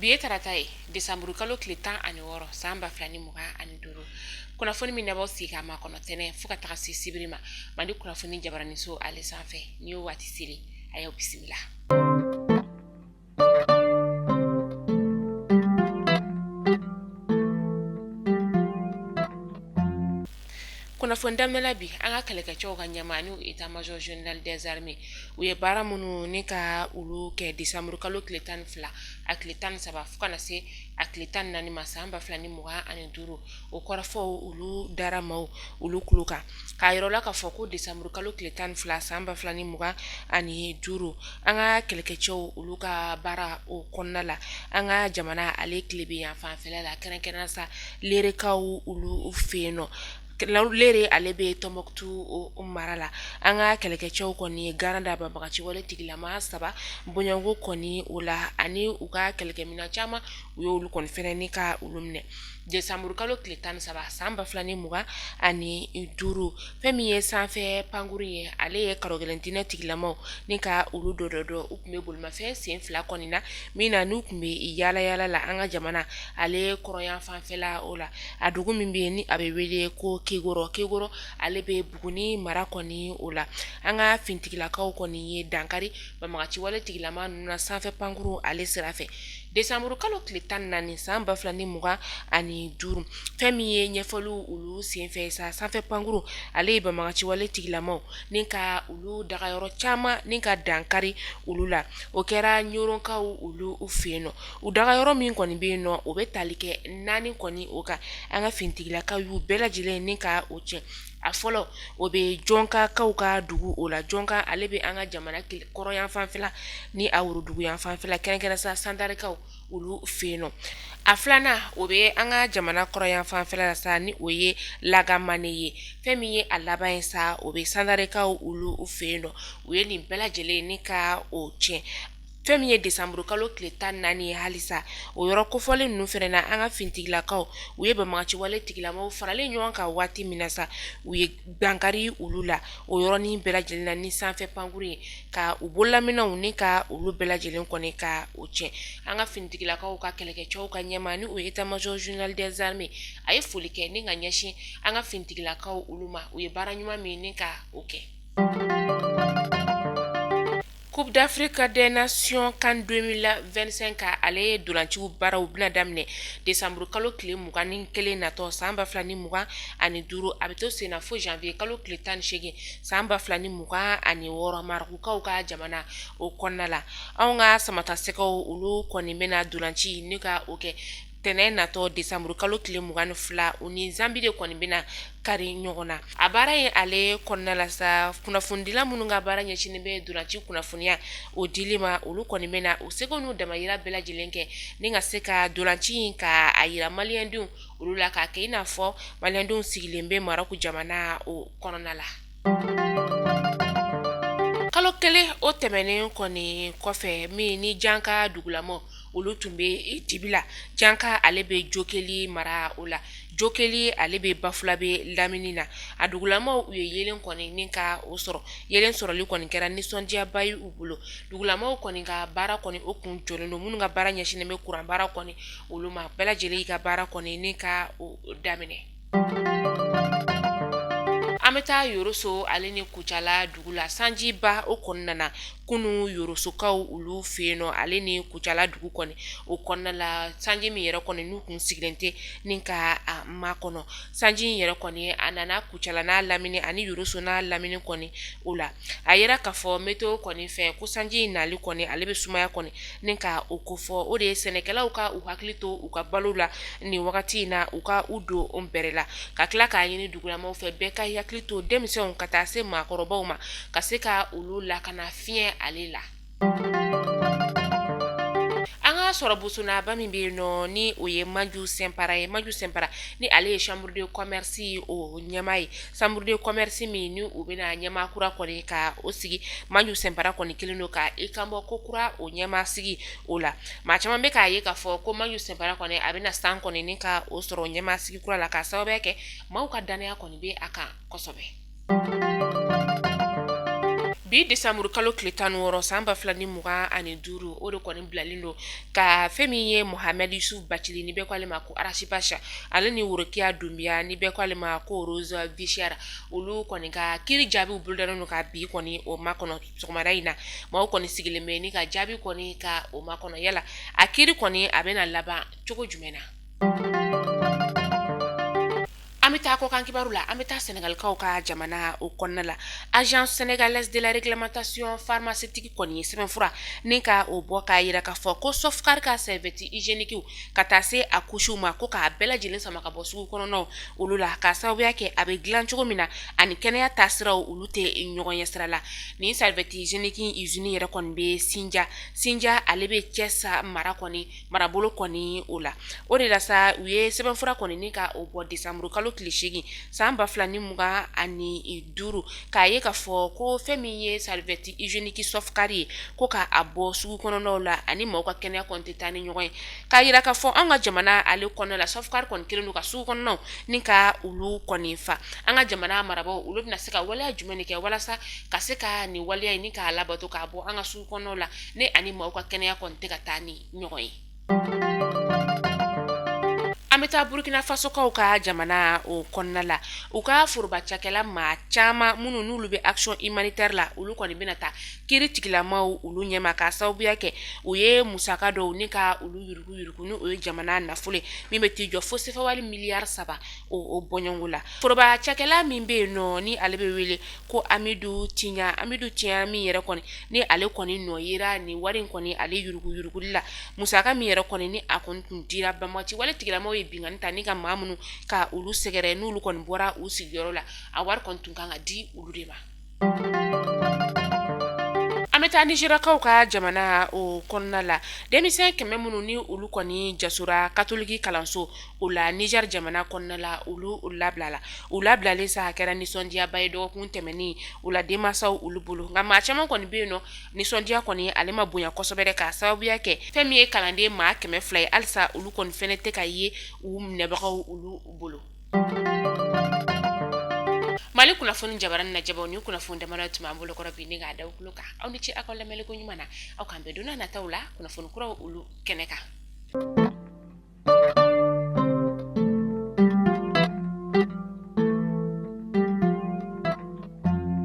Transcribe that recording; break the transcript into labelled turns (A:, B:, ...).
A: Bi ye tarata ye, desanburu kalo tile 16 san 2025. Kunnafoni min n'aw sigi k'a makɔnɔ tɛnɛn fo ka taga se sibiri ma, Mandi kunnafoni jabaraniso ale sanfɛ. Ni y'o waati seli, a y'aw bisimila. Kunnafoni daminɛ la bi, an ka kɛlɛkɛcɛw ka ɲɛmaa n'o état major général des armées, u ye baara minnu ni ka olu kɛ desanburu kalo tile 12 a tile 13 fo ka na se a tile 14 ma san 2025, o kɔrɔfɔw olu dara maaw olu tulo kan, k'a yira la k'a fɔ ko desanburu kalo tile 12 san 2025, an ka kɛlɛkɛcɛw olu ka baara o kɔnɔna la, an ka jamana ale tilebin yan fanfɛla la, kɛrɛnkɛrɛn sa Lerekaw olu fɛ yen nɔ. Lere ale bɛ Tɔnbukutu o mara la. An ka kɛlɛkɛcɛw kɔni ye garan da banbagaci wale tigilama saba bɔɲɔgɔnko kɔni o la, ani u ka kɛlɛkɛminɛn caman u y'olu kɔni fɛnɛ ni ka olu minɛ desanburu kalo tile 13 san 2025. Fɛn min ye sanfɛ pankuru ye, ale ye karogɛlɛn diinɛ tigilamaw ni ka olu dɔ dɔ u tun bɛ bolimafɛn sen fila kɔni na min na n'u tun bɛ yaala yaala la an ka jamana ale kɔrɔn fanfɛla o la. A dugu min bɛ yen ni a bɛ wele ko Kegoro, Kegoro ale bɛ Buguni mara kɔni o la. An ka finitigilakaw kɔni ye dankari banbagaci wale tigilama ninnu na sanfɛ pankuru ale sira fɛ desanburu kalo tile 14 san 2025. Fɛn min ye ɲɛfɔliw olu senfɛ sa, sanfɛ pankuru ale ye banbagaci wale tigilamaw ni ka olu dagayɔrɔ caman ni ka dankari olu la. O kɛra Ɲɔrɔnkaw olu fɛ yen nɔ. U dagayɔrɔ min kɔni bɛ yen nɔ, o bɛ tali kɛ naani kɔni o kan. An ka finitigilakaw y'u bɛɛ lajɛlen ni ka o tiɲɛ. A fɔlɔ, o bɛ Jɔnkakaw ka dugu o la. Jɔnka ale bɛ an ka jamana kɔrɔn fanfɛla ni a worodugu fanfɛla, kɛrɛnkɛrɛn sa Sandarikaw olu fɛ yen nɔ. A filanan, o bɛ an ka jamana kɔrɔn fanfɛla la sa, ni o ye Lagamane ye. Fɛn min ye a laban ye sa, o bɛ Sandarikaw olu fɛ yen nɔ. U ye nin bɛɛ lajɛlen ni ka o tiɲɛ. Fɛn min ye desanburu kalo tile 14 ye halisa, o yɔrɔ kofɔlen ninnu fana na, an ka finitigilakaw u ye banbagaci wale tigilamaw faralen ɲɔgɔn kan waati min na sa, u ye dankari olu la o yɔrɔnin bɛɛ lajɛlen na ni sanfɛ pankuru ye, ka u bololaminɛnw ni ka olu bɛɛ lajɛlen kɔni ka o tiɲɛ. An ka finitigilakaw ka kɛlɛkɛcɛw ka ɲɛmaa ni o ye état major général des armées, a ye foli kɛ ni ka ɲɛsin an ka finitigilakaw olu ma, u ye baara ɲuman min ni ka o kɛ. Coupe d'Afrique des Nations CAN 2025, ale dolanciw baaraw bɛna daminɛ décembre kalo tile 21 natɔ san 2025, a bɛ to senna fo janvier kalo tile 18 san 2026 Marokukaw ka jamana o kɔnɔna la. Anw ka samatasɛgɛw olu kɔni bɛna dolanci ni ka o kɛ tɛnɛn natɔ décembre kalo tile 22, u ni Zambie de kɔni bɛna kari ɲɔgɔn na. A baara in ale kɔnɔna la sa, kunnafonidila minnu ka baara ɲɛsinnen bɛ dolanci kunnafoniya o dili ma, olu kɔni bɛna u seko n'u damayira bɛɛ lajɛlen kɛ ni ka se ka dolanci in ka a yira maliyɛndenw olu la, k'a kɛ i n'a fɔ maliyɛndenw sigilen bɛ Marɔku jamana o kɔnɔna la. Kalo kelen o tɛmɛnen kɔni kɔfɛ, min ni Janka dugulamaw olu tun bɛ dibi la. Janka ale bɛ Jokeli mara o la. Jokeli ale bɛ Bafulabe lamini na. A dugulamaw u ye yeelen kɔni ni ka o sɔrɔ. Yeelen sɔrɔli kɔni kɛra nisɔndiyaba ye u bolo. Dugulamaw kɔni ka baara kɔni o kun jɔlen don, minnu ka baara ɲɛsinnen bɛ kuran baara kɔni olu ma, bɛɛ lajɛlen y'i ka baara kɔni ni ka o daminɛ. An bɛ taa Yoroso ale ni Kucala dugu la. Sanjiba o kɔni nana kunun Yorosokaw olu fɛ yen nɔ, ale ni Kucala dugu kɔni o kɔnɔna la. Sanji min yɛrɛ kɔni n'u kun sigilen tɛ ni ka a makɔnɔ, sanji in yɛrɛ kɔni a nana Kucala n'a lamini ani Yoroso n'a lamini kɔni o la. A yira k'a fɔ météo kɔni fɛ ko sanji in nali kɔni ale bɛ sumaya kɔni ni ka o kofɔ. O de ye sɛnɛkɛlaw ka u hakili to u ka balo la nin wagati in na, u ka u don bɛrɛ la, ka tila k'a ɲini dugulamaw fɛ bɛɛ ka hakili to denmisɛnw ka taa se maakɔrɔbaw ma, ka se ka olu lakana fiɲɛ ale la. An ka sɔrɔ bosonaba min bɛ yen nɔ, ni o ye Maju Sɛnpara ye. Maju Sɛnpara ni ale ye chambre de commerce o ɲɛmaa ye. Chambre de commerce min ni u bɛna ɲɛmaa kura kɔni ka o sigi, Maju Sɛnpara kɔni kelen don ka i kanbɔ ko kura o ɲɛmaa sigi o la. Maa caman bɛ k'a ye k'a fɔ ko Maju Sɛnpara kɔni a bɛna san kɔni ni ka o sɔrɔ ɲɛmaa sigi kura la, k'a sababuya kɛ maaw ka dannaya kɔni bɛ a kan kosɛbɛ. Bi desanburu kalo tile 16 san 2025, o de kɔni bilalen don ka fɛn min ye Mohamed Yusuf Bacili, ni bɛɛ ko ale ma ko Ras Bath, ale ni Worokiya Dunbiya, ni bɛɛ ko ale ma ko Rose Vie Chère, olu kɔni ka kiiri jaabiw bolodalen don ka bi kɔni o makɔnɔ sɔgɔmada in na. Maaw kɔni sigilen bɛ ni ka jaabi kɔni ka o makɔnɔ. Yala a kiiri kɔni a bɛna laban cogo jumɛn na? An bɛ taa kɔkan kibaru la. An bɛ taa Sɛnɛgalikaw ka jamana o kɔnɔna la. Agence sénégalaise de la réglementation pharmaceutique kɔni ye sɛbɛnfura ni ka o bɔ k'a jira k'a fɔ ko Sofcare ka serviette hygiénique ka taa se a couches ma, ko k'a bɛɛ lajɛlen sama ka bɔ sugu kɔnɔnaw olu la, k'a sababuya kɛ a bɛ dilan cogo min na ani kɛnɛya taasiraw olu tɛ ɲɔgɔn ɲɛ sira la. Nin serviette hygiénique usine yɛrɛ kɔni bɛ Sinja. Sinja ale bɛ Thiès mara kɔni marabolo kɔni o la. O de la sa, u ye sɛbɛnfura kɔni ni ka o bɔ desanburu kalo tile 8 san 2025, k'a ye k'a fɔ ko fɛn min ye serviette hygiénique Sofcare ye, ko k'a bɔ sugu kɔnɔnaw la, ani maaw ka kɛnɛya kɔni tɛ taa ni ɲɔgɔn ye. K'a jira k'a fɔ an ka jamana ale kɔnɔna la, Sofcare kɔni kɛlen don ka sugu kɔnɔnaw ni ka olu kɔni fa. An ka jamana marabaaw olu bɛna se ka waleya jumɛn de kɛ walasa ka se ka nin waleya in ni k'a labato k'a bɔ an ka sugu kɔnɔnaw la, ni ani maaw ka kɛnɛya kɔni tɛ ka taa ni ɲɔgɔn ye? An bɛ taa Burukina Fasokaw ka jamana o kɔnɔna la. U ka foroba cakɛla maa caman minnu n'olu bɛ action humanitaire la, olu kɔni bɛna taa kiiri tigilamaw olu ɲɛma, k'a sababuya kɛ u ye musaka dɔw ni ka olu yurugu yurugu, ni o ye jamana nafolo ye min bɛ t'i jɔ fo sefawari miliyari 3 o bɔɲɔgɔnko la. Foroba cakɛla min bɛ yen nɔ, ni ale bɛ wele ko Amidu Tiɲa, Amidu Tiɲa min yɛrɛ kɔni ni ale kɔni nɔ yera nin wari in kɔni ale yuruguyuruguli la, musaka min yɛrɛ kɔni ni a kɔni tun dira banbaanci wale tigilamaw ye binkanni ta ni ka maa minnu ka olu sɛgɛrɛ, n'olu kɔni bɔra u sigiyɔrɔ la, a wari kɔni tun kan ka di olu de ma. An bɛ taa Nizeriyakaw ka jamana o kɔnɔna la. Denmisɛn 100 minnu ni olu kɔni jasora katoliki kalanso o la Nizɛri jamana kɔnɔna la, olu labilala. U labilalen sa, a kɛra nisɔndiyaba ye dɔgɔkun tɛmɛnen o la denmansaw olu bolo. Nka maa caman kɔni bɛ yen nɔ, nisɔndiya kɔni ale ma bonya kosɛbɛ dɛ, k'a sababuya kɛ fɛn min ye kalanden maa 200 ye, halisa olu kɔni fɛnɛ tɛ ka ye u minɛbagaw olu bolo. Mali kunnafoni jabaranin lajɛbaaw, ni kunnafoni damadɔ tun b'an bolokɔrɔ bi ni k'a da tulo kan. Aw ni ce aw ka lamɛnni ko ɲuman na. Aw k'an bɛn don nataw la kunnafoni kuraw olu kɛnɛ kan.